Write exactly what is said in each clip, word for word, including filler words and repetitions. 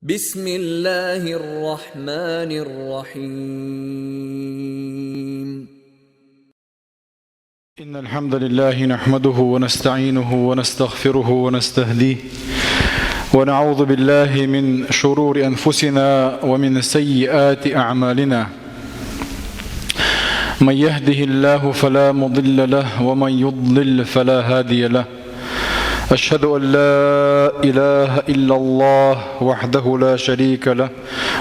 بسم الله الرحمن الرحيم. إن الحمد لله نحمده ونستعينه ونستغفره ونستهديه، ونعوذ بالله من شرور أنفسنا ومن سيئات أعمالنا. من يهده الله فلا مضل له، ومن يضلل فلا هادي له. أشهد أن لا إله إلا الله وحده لا شريك له،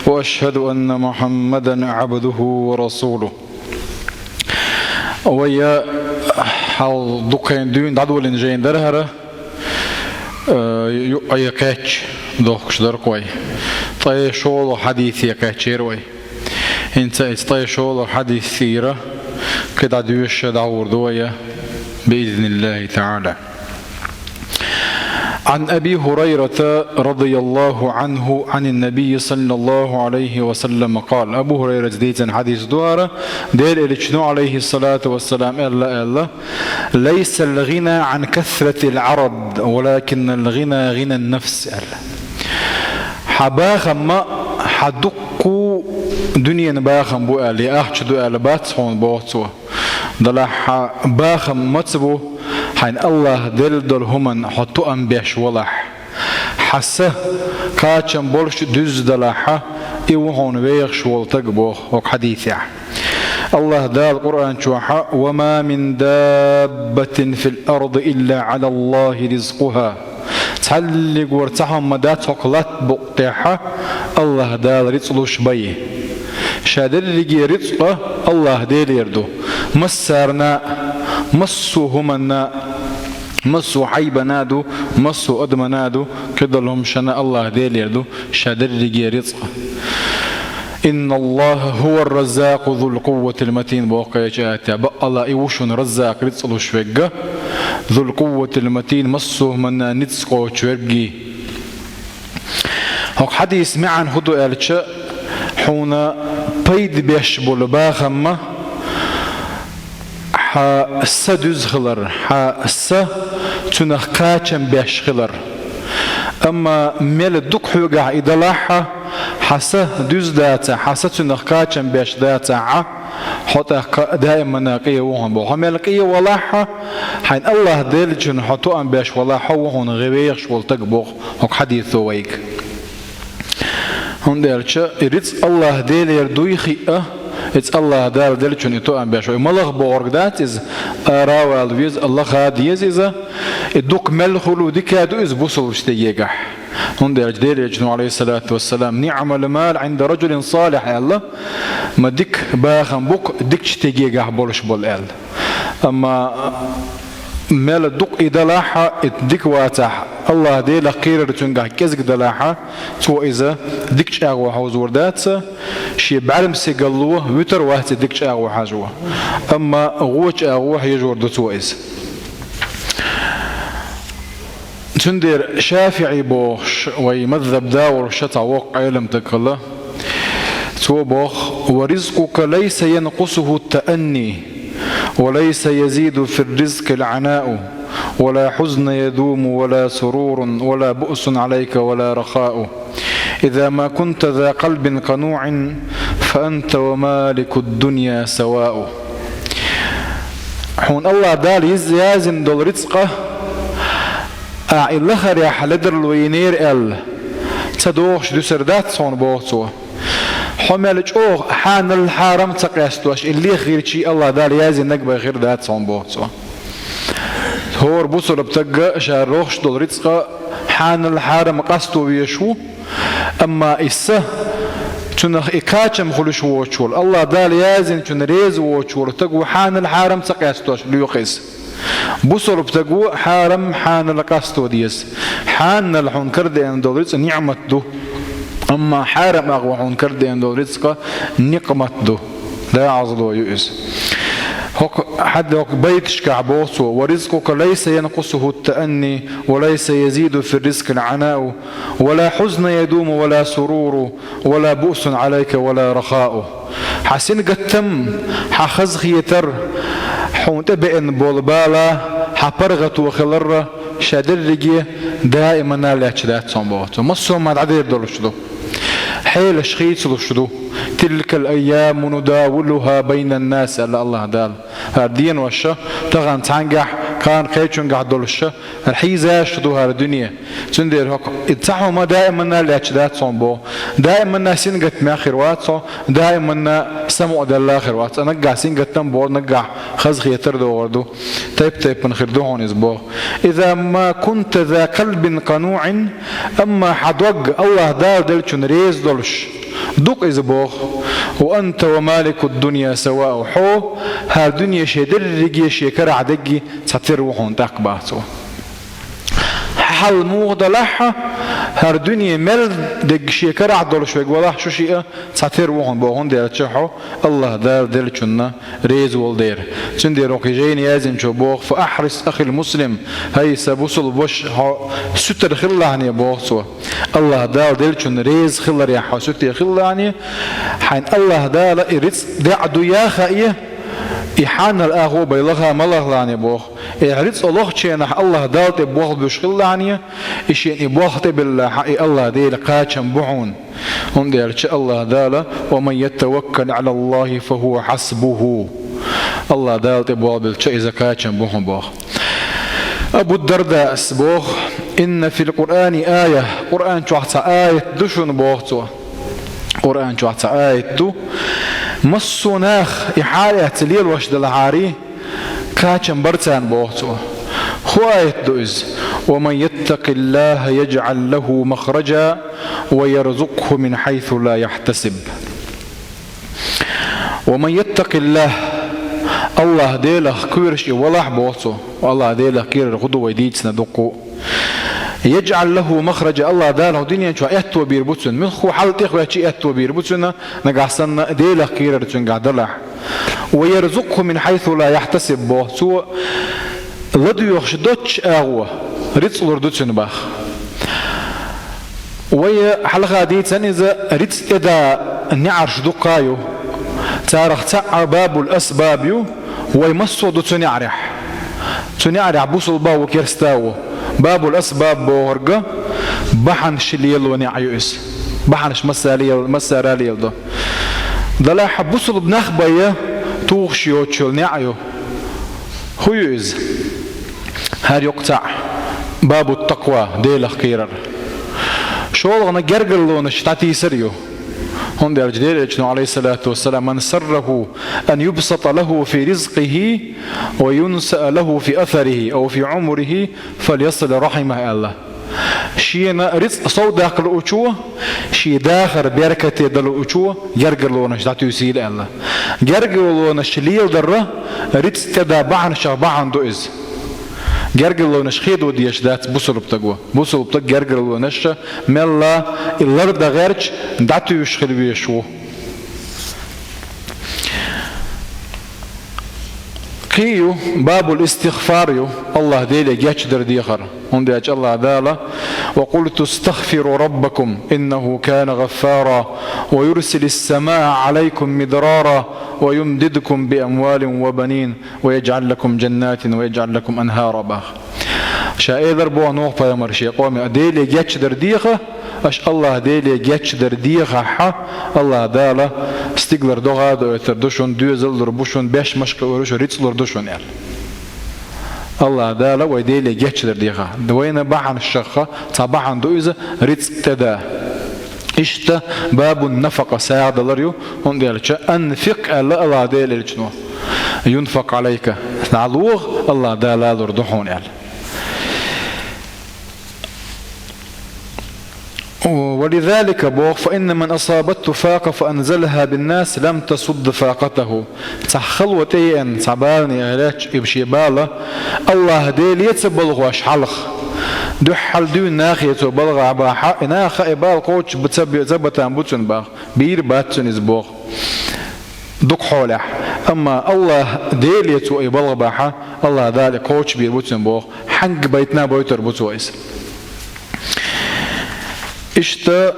وأشهد أن محمدا عبده ورسوله. Вай хьал дукхайн дуьйна дӀадолийна жайна дара хӀара, э, юкъе кхаьчча дохкуш дара-кх вай. Ткъе шолгӀа хьадисе кхаьчнера вай. ХӀинца иза ткъе шолгӀа хьадис цӀера кхидӀа доьшуш дӀагӀур ду вай, биизниллахӀи таӀала. عن أبي هريرة رضي الله عنه عن النبي صلى الله عليه وسلم قال. Абу ХӀурайрас дийцина хьадис ду хӀара, Делан Элчано, عليه الصلاة والسلام, аьлла, аьлла: ليس الغنى عن كثرة العرض، ولكن الغنى غنى النفس, аьлла. Хьа бахам ма, хьа дуккха дуьненан бахам бу аьлла, е ахча ду аьлла бац хьуна, боху цо. Делахь хьа бахам маца бу, хьайна АллахӀ делла долу хӀуманна хьо тоам беш валахь. Хьан са кхачам болуш дуьззина далахь, и ву хьуна вехаш волу стаг, боху хӀокху хьадисехь. АллахӀ Дала Къуръан чохь: وما من دابة في الأرض إلا على الله رزقها. Цхьаллиг вара цхьа хӀума ма дац хӀокху латта букъа тӀехь АллахӀ Дала рицкъ луш бен. Ша дерриге рицкъа АллахӀ Делера ду. Массарна а, массо а хӀуманна а, массо а хьайбана а ду, массо а адамана а ду, кхидолу хӀума шана АллахӀ Делера ду, ша дерриге рицкъа. إن الله هو الرزاق ذو القوة المتين, боху кхечу аятехь. Бакъалла и ву шуна Раззакъ, рицкъ луш верг, Зул-Къувватил-Матин, массо а хӀуманна ницкъ кхочуш верг. ХӀокху хьадисан маьӀна хӀун ду аьлча, хьуна пайда беш болу бахам ма, хьан са дуьзна хилар, хьан са цуьнах кхачам беш хилар. Амма мел дукха хьоьгахь и далахь а, хьан са дуьзна дацахь, хьан са цуьнах кхачам беш дацахь а, хьо тӀаккха даимана къе ву хьуна боху. Хьо мел къе валахь а, хьайна АллахӀ деллачунна хьо тоам беш валахь, хьо ву хьуна гӀе вехаш волу стаг боху хӀокху хьадисо вайга. ХӀунда аьлча и рицкъ АллахӀ Делера дуй хиъна, иза АллахӀ Дала деллачунна и тоам беш ву. И малх бохург дац иза, ара а вала веза, лаха а деза иза, и дукха мел хуьлу дика а ду иза бусалба стегехь. ХӀунда аьлча Делан Элчано, Ӏалайхиссалату вассалам: «نعم المال عند رجل صالح», аьлла, ма дика бахам бу-кх дикачу стегехь болуш болу аьлла. Амма мел дукха и далахь а, и дика вацахь, АллахӀ Делах кхерар цуьнгахь кӀезиг далахь а, цо иза дика чӀагӀо хьовзор дац, шен бӀаьрмсигалло вуьтур вац и дика чӀагӀо хьажо. Амма гӀо чӀагӀо хьежор ду цо иза. Цундела ШафиӀи бохуш, вай мазхаб да волуш цхьа воккха Ӏеламстаг хилла. Цо боху: «ورزقك ليس ينقصه التأني، وليس يزيد في الرزق العناء، ولا حزن يدوم، ولا سرور، ولا بؤس عليك، ولا رخاء. إذا ما كنت ذا قلب قنوع، فأنت ومالك الدنيا سواء». Хьуна АллахӀ Дала иза яздина долу рицкъа, ахь и лахарехь ледарло йинера аьлла, ца дохуш дуьсур дац хьуна, боху цо. Хьо мел чӀогӀа хьанал-хьарам ца къестош, и леха гӀирчий АллахӀ Дала яздинарг бен хир дац хьуна, боху цо. ХӀора бусалба стаг ша дохуш долу рицкъа хьанал-хьарам къасто везаш ву, амма и са, цуьнах и кхачам хуьлуш воцуш волу, АллахӀ Дала яздинчунна реза воцуш волу стаг ву, хьанал-хьарам ца къестош лоьху иза. Бусалба стаг ву, хьарам-хьанал къасто деза. Хьанал хьуна карадеана долу рицкъа ниӀмат ду, амма хьарам агӀор хьуна карадеана долу рицкъа никъмат ду. ДагӀазло ю иза. ХӀокху хьад-, хӀокху байташкахь боху цо: «ورزقك ليس ينقصه التأني، وليس يزيد في الرزق العناء، ولا حزن يدوم، ولا سرور، ولا بؤس عليك، ولا رخاء». Хьан сингаттам, хьан хазахетар, хьуна тӀебеана болу бала, хьан паргӀато хиларра, ша дерриге даиманна лаьтташ дац хьуна боху цо. Массо а ма дӀадер долуш ду. Хьелаш хийцалуш ду. «Тилкал айяму нудавилуха байнан нас», аьлла АллахӀа Дала. ХӀара денош ша тахана цхьаьнгахь, кхана кхечуьнгахь долуш ша, хӀара хьийзаш ду хӀара дуьне. Цундела хӀокху и цхьа хӀума даиманна лаьтташ дац хьуна боху. Даиманна сингаттамехь хир вац хьо, даиманна самукъаделла хир вац. Наггахь сингаттам боху, наггахь хазахетар догӀур ду. Тайп-тайпана хир ду хьуна иза боху. «Иза ма кунта за калбин кануӀин», амма хьан дог АллахӀа Дала деллачунна реза долуш ду-кх иза боху. «Ва анта ва маликуд-дунья саваъ», хьо хӀара дуьне шен дерриге шен карахь дегги цхьатера ву хьуна тӀаккха боху цо. Хьан хьал муха далахь а, хӀара дуьне мел дегги шен карахь долуш верг валахь а, шу шиъ а цхьатера ву хьуна боху, хӀунда аьлча хьо АллахӀа Дала деллачунна реза волу дела. Цундела хӀокху жайна яздинчо боху: «Фа ахьрис, ахил муслим», хӀай сан бусулба ваша, хьо суьтара хилалахьане боху цо. АллахӀа Дала деллачунна реза хиларехь хьо суьте хилалахьане, хьайна АллахӀа Дала и рицкъ даьӀа ду а хаий, и хьанал агӀо бен лаха ма лахалахьане боху. И рицкъ лохучу хенахь АллахӀа Дала тӀе болх буьйш хилалахьане, и шена и болх тӀебеллехь а, и АллахӀ Дела кхачам бу хьуна. ХӀунда аьлча АллахӀа Дала: «Ва ман ятаваккал Ӏала АллахӀи фа хӀува хьасбухӀ». АллахӀа Дала тӀе болх белча иза кхачам бу хьуна боху. Абу Дардас боху: «Инна фил Къуръани ая», Къуръан чохь цхьа аят ду шуна боху цо. Къуръан чохь цхьа аят ду. Массо а нах и хьал эцна лелош делахьара, кхачам бара царна боху цо. ХӀун аят ду иза? «Ва ман яттакъиллахӀа яжӀал лахӀу махража ва ярзукъхӀу мин хьайсу ла яхьтасиб». «Ва ман яттакъиллахӀ», АллахӀ Делах кхоьруш и валахь боху цо. АллахӀ Делах кхерар хӀун ду вай дийцина дуккха а. «ЯжӀал лахӀу махража», АллахӀ Дала хӀокху дуьнен чохь аьтто бийр бу цунна. Муьлхха хьал тӀехваьлча а аьтто бийр бу цунна, нагахь санна Делах кхерар цуьнгахь далахь. «Ва ярзукъхӀу мин хьайсу ла яхьтасиб», боху цо, ладоьгӀуш доцчу агӀор рицкъ лур ду цунна боху. Вай хьалха дийцина иза, рицкъ тӀедан неӀарш дуккха а ю. Царах цхьаъ бабул асбаб ю, вай массо а ду цу неӀарехь. Цу неӀарехь бусулба а ву, керста а ву. Бабул асбаб бохург бахьанаш лело неӀ ю иза. Бахьанаш масса лел-, массара а леладо. Делахь бусулба нах бен тухуш йоцуш йолу неӀ ю. ХӀун ю иза? ХӀара ю-кх цхьаъ, бабут такъва, Делах кхерар. ШолгӀаниг гергарлонаш дӀатийсар ю. ХӀунда аьлча Делан Элчано, Ӏалайхиссалату вассалам: «Ман саррахӀу ан юбсатӀа лахӀу фи ризкъихӀи ва юнсаа лахӀу фи асарихӀи ав фи ӀумурихӀи, фальясил рахьимахӀ», аьлла. Шена рицкъ сов даккха луучо, шен дахар беркате дан луучо гергарлонаш дӀатуьйсийла аьлла. Гергарлонаш леладар рицкъ тӀедан бахьанашех бахьана ду иза. Гергарлонаш хедо дезаш дац бусулба стага. Бусулба стаг гергарлонаш мелла и лардан гӀерташ дӀатуьйсуш хила везаш ву. Кхин ю, бабул истигъфар ю, АллахӀ Деле гечдар дехар. ХӀунда аьлча АллахӀ Дала: «Ва къулту стагъфиру раббакум, иннахӀу кана гӀаффара, ва юрсилис самаа Ӏалайкум мидрара, ва юмдидкум би амвалин ва банин, ва яжӀал лакум жаннатин, ва яжӀал лакум анхӀара», боху. Ша элира боху Нухь-пайхамара шен къоме: «Деле гечдар деха, аша АллахӀ Деле гечдар дехахь, АллахӀ Дала стигалара догӀа а доуьйтур ду шуна, доьзал лур бу шуна, беш-машка а лур бу шуна, рицкъ лур ду шуна», аьлла. АллахӀ Дала вай Деле гечдар деха. Вайна бахьанашех цхьа бахьана ду иза, рицкъ тӀедан. Иштта бабун нафакъа, сагӀа далар ю, хӀунда аьлча анфикъ аьлла АллахӀ Делан Элчано. Юнфакъ Ӏалайка. ДӀалохӀа, АллахӀ Дала лур ду хьуна аьлла. «Ва лизалика», боху, «фа инна ман асабатхӀу факъа фа анзалахӀа биннас лам тасудда факъатахӀу». Цхьа хало тӀееана, цхьа балане а лаьтташ, и шен бала АллахӀ Деле ца балхош хьалха, дуьххьал дуьйна нахе цо балхахь бахь, и наха и бала кхочуш бу-, ца бе-, ца батан бу цунна боху, бийр бац цунна иза боху. Дукха хьолехь. Амма АллахӀ Деле цо и балха бахь, АллахӀ Дала и кхочушбийр бу цунна боху, хьаьнга байтина а бойтур бу цо иза. Иштта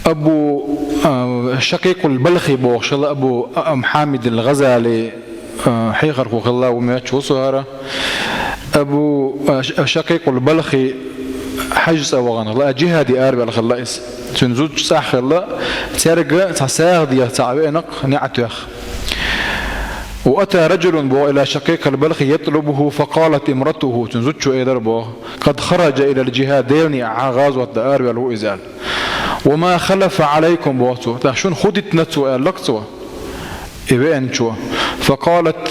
Абу, а, Шакъикъул Балхи бохуш хилла, Абу, а, Мухьаммадил ГӀазали, а, хьехархо хилла, ву моьттуш ву со хӀара. Абу, а, Ш-, Шакъикъул Балхи хьажцӀа вахана хилла, а, джихаде араваьнна хилла иза. Цуьнан зудчун цӀахь хилла, цаьрга цхьа сагӀа деха цхьа веана-кх неӀ тоьхна. وأتى رجل, боху, إلى شقيق البلخ يطلبه، فقالت امرأته, цуьнан зудчо элира, боху: قد خرج إلى الجهاد, Делан некъахь гӀазот дан араваьлла ву иза аьлла. وما خلف عليكم, боху цо. ТӀаккха шуна хӀун дитина цо, аьлла-кх цо, и веанчо. فقالت: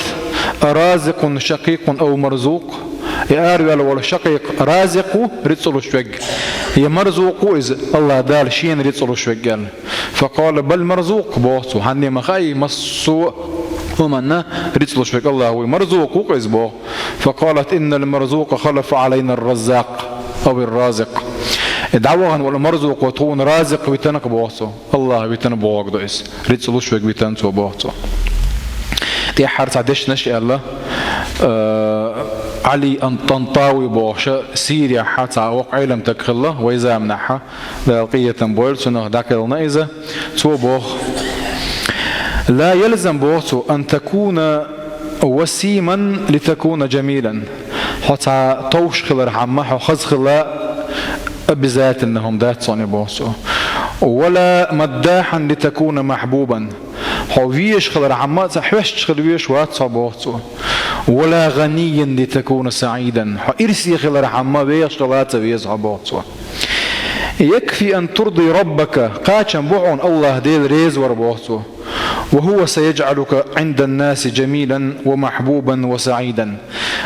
أرازق شقيق أو مرزوق؟ И араваьлла волу Шакъикъ разикъ ву, рицкъ луш верг, я марзукъ ву иза, АллахӀ Дала шена рицкъ луш верг, аьлла. فقال: بل مرزوق, боху цо. Хьанна ма хаьий, массо а хӀуманна рицкъ луш верг АллахӀ вуй, марзукъ ву-кх иза, боху. فقالت: إن المرزوق خلف علينا الرزاق أو الرازق. И дӀавахана волу марзукъо тхуна разикъ витина-кх, боху цо. АллахӀ витина бохург ду иза. Рицкъ луш верг витина цо, боху цо. ТӀаьххьара цхьа дешнаш аьлла, э, Ӏали ан-ТӀантӀави бохуш, Сирияхь цхьа воккха Ӏеламстаг хилла, вай заманахь, Дала къинхетам бойла цунах, дӀакхелхина иза. Цо боху: لا يلزم, боху цо, أن تكون وسيما لتكون جميلا. Хьо цхьа товш хилархьама, хьо хаза хила обязательно хӀума дац хьуна, боху цо. ولا مداحا لتكون محبوبا. Хьо везаш хилархьама, цхьа хьоьстуш хила везаш вац хьо, боху цо. ولا غنيا لتكون سعيدا. Хьо ирсе хилархьама, вехаш хила а ца веза хьо, боху цо. يكفي أن ترضي ربك, кхачам бу хьуна АллахӀ Дела реза вар, боху цо. وهو سيجعلك عند الناس جميلا ومحبوبا وسعيدا.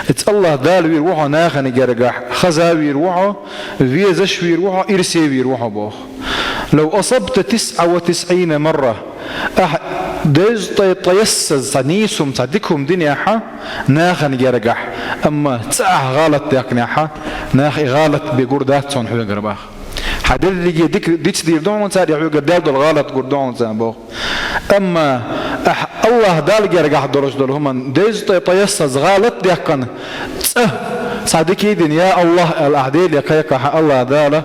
Иза АллахӀ Дала вийр ву хьо нахана гергахь, хаза вийр ву хьо, везаш вийр ву хьо, ирсе вийр ву хьо, боху. لو أصبت تسعة وتسعين مرة, ахь дезткъе ткъаесаза цхьа нийса хӀума, цхьа дика хӀума динехь нахана гергахь, амма цкъа ахь гӀалат даьккхинехь, наха и гӀалат бен гур дац хьуна хьоьгара, боху. Хьан дерриге дика, дицдийр ду хьуна цара, и хьоьгара даьлла долу гӀалат гур ду хьуна цара, боху. Амма ахь АллахӀ Далла гергахь долуш долу хӀуманна дезткъе ткъаесаза гӀалат даьккхина, цкъа цхьа дика а дина, я АллахӀ аьлла, ахь Деле кхайкхахь, АллахӀ Дала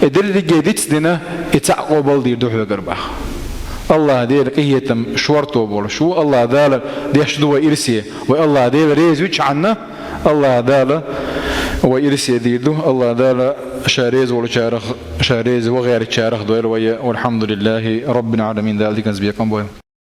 и дерриге дицдина, и цхьаъ къобалдийр ду хьоьгара, боху. АллахӀ Дела къинхетам шорто болуш ву, АллахӀ Дала деш ду вай ирсе, вай АллахӀ Дела реза вичхьана, АллахӀ Дала вай ирсе дийр ду, АллахӀ Дала Ша реза волчарах, Ша реза ван гӀертачарах дойла вай. والحمد لله رب العالمين. Дала диканца бекхам бойла.